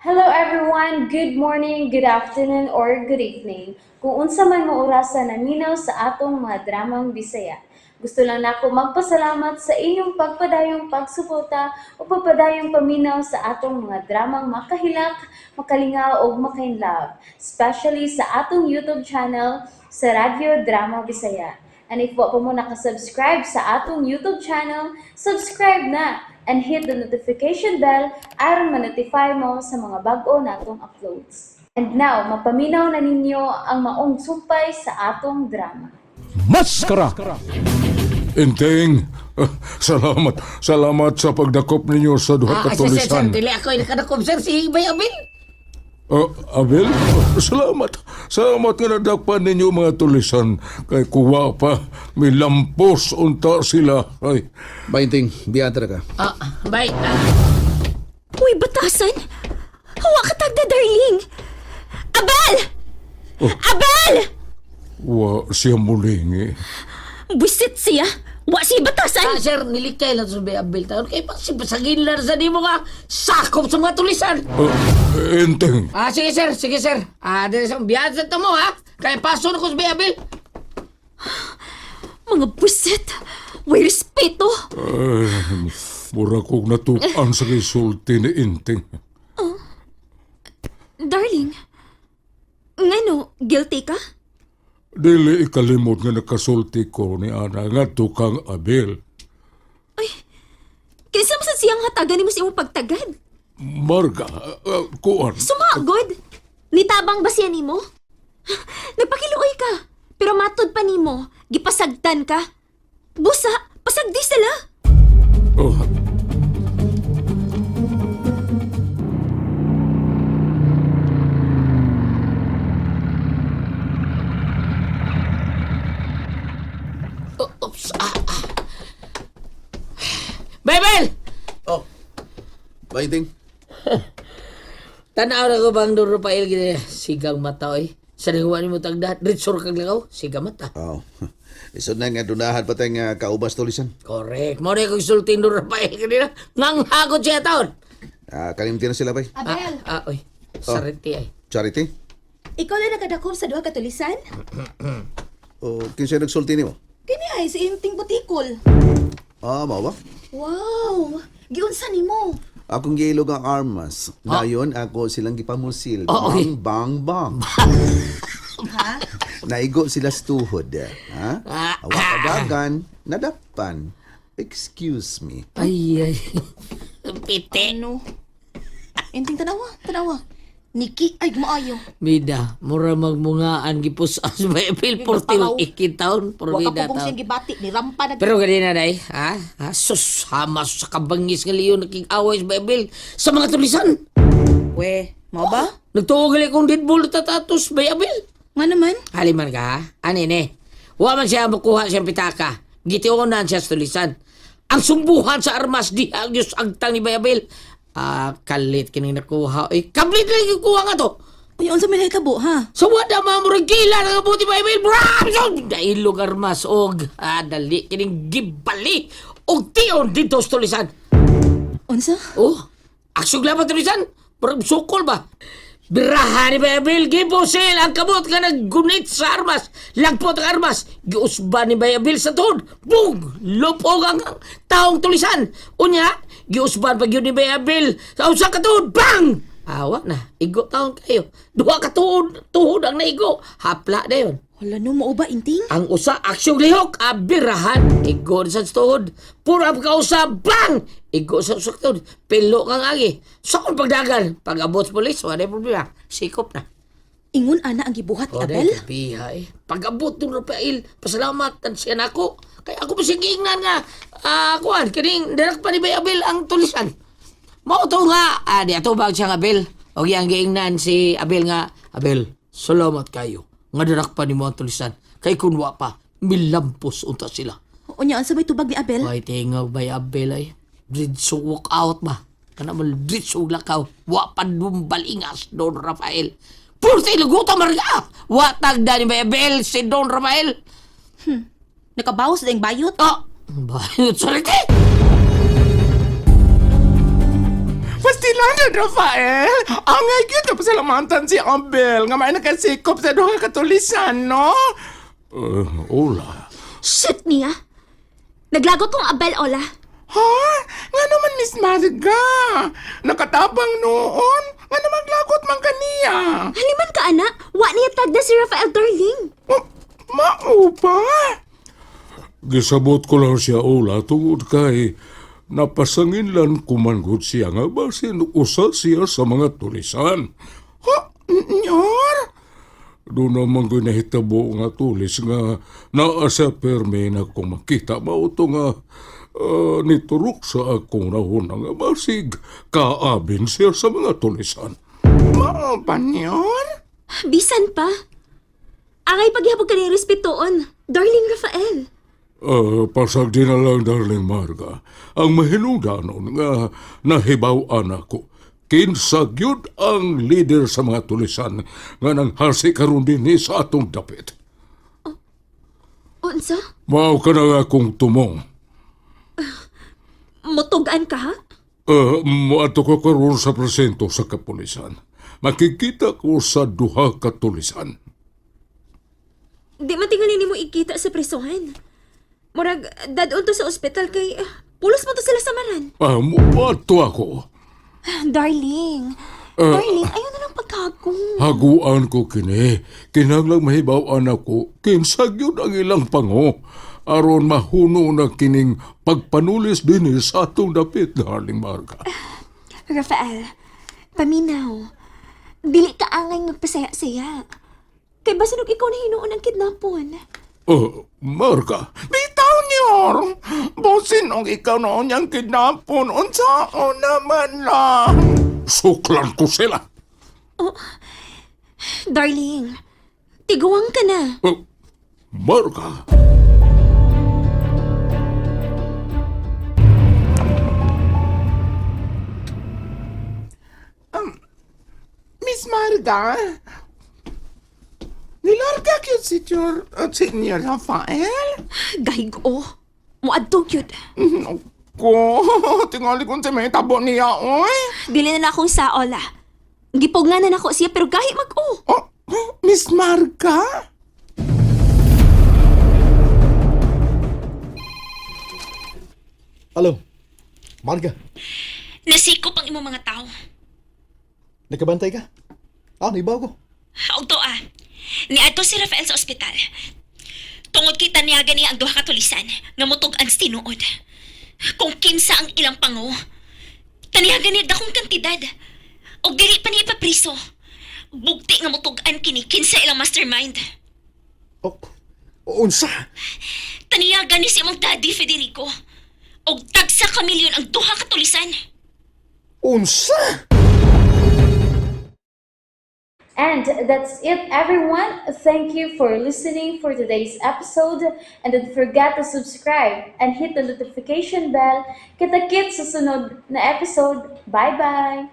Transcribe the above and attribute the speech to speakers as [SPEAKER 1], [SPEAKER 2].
[SPEAKER 1] Hello everyone! Good morning, good afternoon, or good evening. Kung unsa man mo orasa naminaw sa atong mga dramang Bisaya. Gusto lang nako magpasalamat sa inyong pagpadayong pagsuporta o pagpadayong paminaw sa atong mga dramang makahilak, makalingaw ug makainlove, especially sa atong YouTube channel sa Radyo Drama Bisaya. And if wa pa mo nakasubscribe sa atong YouTube channel, subscribe na and hit the notification bell aron ma-notify mo sa mga bag-o natong uploads. And now, mapaminaw na ninyo ang maong sumpay sa atong drama.
[SPEAKER 2] Maskara!
[SPEAKER 3] Enteng, salamat. Salamat sa pagdakop ninyo sa duha ka
[SPEAKER 4] Ah, sir, sir, sir,
[SPEAKER 3] tulisan.
[SPEAKER 4] dili ako nakadakob, sir, si Bay Abel.
[SPEAKER 3] Abel, salamat. Salamat nga nadakpan ninyo mga tulisan. Kay kuwa pa, may lampos unta sila. Ay,
[SPEAKER 5] Bainting, biyantra ka.
[SPEAKER 4] Ah, bay. Ah,
[SPEAKER 6] Uy, batasan! Hawa ka tagda, darling! Abel! Abel!
[SPEAKER 3] wa siya mulingi.
[SPEAKER 6] Buisit siya! Wa siya batasan!
[SPEAKER 4] ah, sir, nilikay lang sa Bay Abel taon. Kay pasagin lang sa nimo nga sakop sa mga tulisan.
[SPEAKER 3] Enteng,
[SPEAKER 4] Ah, sige, sir, sige, sir. Ah, dili sa biyahe sa mo, ha? Kay paso na ko sa Bay Abel.
[SPEAKER 6] Mga buisit! Way respeto!
[SPEAKER 3] ay, mura kong natukan sa kisulti ni Enteng.
[SPEAKER 6] Darling, ngano, guilty ka?
[SPEAKER 3] Dili ikalimot nga nakasulti ko ni Ana nga kang Abel.
[SPEAKER 6] Kinsa man sa siyang hatagan nimo sa imong pagtagad?
[SPEAKER 3] Marga, kuan.
[SPEAKER 6] Sumagod! Nitabang ba siya nimo? Nagpakiluoy ka, pero matod pa nimo, gipasagtan ka. Busa, pasagdi sila!
[SPEAKER 3] Oh,
[SPEAKER 4] Oh, oops. Ah, ah. Bay Abel!
[SPEAKER 5] Oh. Bainting.
[SPEAKER 4] Tanaw na ko bang Don Rafael gini. Sigang mata, oy. Sa nihuwa ni mo tagda, ritsor kag lakaw, sigang mata.
[SPEAKER 5] Oh. Lisod na nga dunahan pa tayong kaubas tulisan.
[SPEAKER 4] Correct. Mo na kong sulting Don Rafael kanina. Nganghagod siya taon.
[SPEAKER 5] Ah, kalimti na sila bay.
[SPEAKER 7] Abel,
[SPEAKER 4] Ah, ah, oy. Sariti ay.
[SPEAKER 5] Charity?
[SPEAKER 7] ikaw na nakadakop sa duha ka tulisan?
[SPEAKER 5] O kinsa nagsulti nimo?
[SPEAKER 7] Kini ay si Inting Butikol.
[SPEAKER 5] Ah, mao ba?
[SPEAKER 7] Wow! Giunsa nimo?
[SPEAKER 5] Akong giilog ang armas. Dayon ako silang gipamusil.
[SPEAKER 4] Oh, okay.
[SPEAKER 5] Bang, bang, bang.
[SPEAKER 7] Ha?
[SPEAKER 5] Naigo sila sa tuhod. Ha?
[SPEAKER 4] Ah.
[SPEAKER 5] Awa kadagan, nadakpan. Excuse me.
[SPEAKER 4] Ay, ay. Pite.
[SPEAKER 7] Ano? Inting tanawa, tanawa. Niki ay maayo.
[SPEAKER 4] Mida, mura magmungaan gipusas ba April 40 ikin taon.
[SPEAKER 7] Wa ka
[SPEAKER 4] Purwida
[SPEAKER 7] pugong
[SPEAKER 4] taon.
[SPEAKER 7] siyang gibati ni rampa na.
[SPEAKER 4] Pero ganina day, ha? Ha? Sus, hamas sa kabangis nga leon naging away sa Bible sa mga tulisan.
[SPEAKER 7] We, mao ba?
[SPEAKER 4] Nagtuo gali kong deadball tatatos Bible.
[SPEAKER 7] Nga naman?
[SPEAKER 4] Haliman ka, ha? Ani ne? Wa man siya makuha siyang pitaka. Gitiunan siya sa tulisan. Ang sumbuhan sa armas di agyos agtang ni Bayabel. Ah, kalit kining nakuha. Ay, kablit lang yung kuha nga to.
[SPEAKER 7] Uy, unsa may nahitabo ha?
[SPEAKER 4] So wala mga murag kila nga buti Bayabel. Bram! So, dailog armas og ah, dali kining gibali og tion dito sa tulisan.
[SPEAKER 7] Unsa?
[SPEAKER 4] Oh, aksyon laban tulisan. Parang sukol ba? Biraha ni Bayabel, gibusil ang kamot nga naggunit sa armas. Lagpot ang armas. Giusba ni Bayabel sa tuhod. Bug! Lupog ang taong tulisan. Unya, giusban pag yun ni Bayabel sa usa ka tuhod. Bang! Awa na, igo taon kayo. Duha ka tuhod, tuhod ang naigo. Hapla na yun.
[SPEAKER 7] Wala no mao ba Inting?
[SPEAKER 4] Ang usa aksyong lihok abirahan igo sa tuhod. Puro ang kausa bang igo sa usa tuhod. Pilo kang agi. Sa akong pagdagan pag abot sa pulis wala problema. Sikop na.
[SPEAKER 7] Ingon ana ang gibuhat ni
[SPEAKER 4] O
[SPEAKER 7] Abel?
[SPEAKER 4] dahil kabiha eh. Pag abot ng Rafael, pasalamat tan siya nako. Kaya ako pa siya giingnan nga ah kuan kining darak pa ni Bay Abel ang tulisan. Mao to nga ah, di ato bag siya nga Abel. Og iyang giingnan si Abel nga Abel, salamat kayo. Nga darak pa nimo ang tulisan. Kay kun wa pa milampos unta sila.
[SPEAKER 7] Unya unsa may tubag ni Abel?
[SPEAKER 4] Ay tingaw bay Abel ay. Bridge walk out ba? Kana mo bridge ug lakaw. Wa pa dumbalingas Don Rafael. Purti luguta marga. Wa tagda ni Bay Abel si Don Rafael.
[SPEAKER 7] Nakabawas na ang bayot.
[SPEAKER 4] Oh, bayot sarili.
[SPEAKER 2] Pastilan, Rafael. Ang gyud na pasalamatan si Abel nga may nakasikop sa duha ka tulisan, no?
[SPEAKER 3] Ola.
[SPEAKER 6] Shoot niya. Naglagot kong Abel, Ola.
[SPEAKER 2] Ha? Nga naman, Miss Marga. Nakatabang noon. Nga naman lagot man kaniya.
[SPEAKER 6] Haliman ka, ana. Wa niya tagda si Rafael, darling.
[SPEAKER 2] Oh, mao ba?
[SPEAKER 3] Gisabot ko lang siya, Ola, tungod kay napasanginlan kumanggod siya nga basin usa siya sa mga tulisan.
[SPEAKER 2] Ha? Nyor?
[SPEAKER 3] Doon naman ko nahitabo nga tulis nga naa sa perme na kung makita mao to nga niturok sa akong nahuna nga basig kaabin siya sa mga tulisan.
[SPEAKER 2] Mao ba, Nyor?
[SPEAKER 6] Bisan pa. Angay paghihapog ka ni respetuon. Darling Rafael.
[SPEAKER 3] Pasag din na lang, darling Marga, ang mahinungdanon nga nahibaw-an ako. Kinsa gyud ang leader sa mga tulisan nga nanghasi karon dinhi sa atong dapit.
[SPEAKER 6] Unsa?
[SPEAKER 3] Mao ka na nga akong tumong.
[SPEAKER 6] Mutugan ka, ha?
[SPEAKER 3] Moadto ko karon sa presento sa kapulisan. Makikita ko sa duha ka tulisan.
[SPEAKER 6] Di man tingali nimo ikita sa presohan. Murag, dadon to sa ospital kay pulos mo to sila sa maran.
[SPEAKER 3] Moadto ako.
[SPEAKER 6] Darling, darling, ayaw na lang pagkago.
[SPEAKER 3] Haguan ko kini. Kinahanglang mahibaw-an ako kinsa gyud ang ilang pango. Aron mahuno na kining pagpanulis dinhi sa atong dapit, darling Marga.
[SPEAKER 6] Rafael, paminaw. Dili ka angay magpasaya-saya. Kay basin og ikaw na hinuon ang kidnapon.
[SPEAKER 3] Oh, Marga,
[SPEAKER 2] Bitaw, Nyor. Bosin og ikaw noon niyang kidnapon. Unsaon naman lang.
[SPEAKER 3] Suklan ko sila.
[SPEAKER 6] Darling, tiguang ka na.
[SPEAKER 3] Oh, Marga.
[SPEAKER 2] Miss Marga, nilarga gyud si Jor, Senior Rafael.
[SPEAKER 6] Gahig o. Muadto gyud.
[SPEAKER 2] Ko, tingali kung sa may tabo niya, oy.
[SPEAKER 6] Dili na na akong saola. Gipugnan na nako siya pero gahi mag-o.
[SPEAKER 2] Oh, Miss Marga?
[SPEAKER 8] Hello, Marga.
[SPEAKER 6] Nasikop ang imong mga tao.
[SPEAKER 8] Nakabantay ka? Naibaw ko.
[SPEAKER 6] Og to ah. Niadto si Rafael sa ospital. Tungod kay taniyaga niya ang duha ka tulisan nga mutug-an sa tinuod. Kung kinsa ang ilang pango, taniyaga niya dakong kantidad. Og dili pa niya ipapriso. Bugti nga mutug-an kini kinsa ilang mastermind.
[SPEAKER 8] Oh, unsa?
[SPEAKER 6] Taniyaga ni si imong daddy Federico. Og tagsa ka milyon ang duha ka tulisan.
[SPEAKER 8] Unsa?
[SPEAKER 1] And that's it, everyone. Thank you for listening for today's episode. And don't forget to subscribe and hit the notification bell. Kita-kits sa sunod na episode. Bye-bye!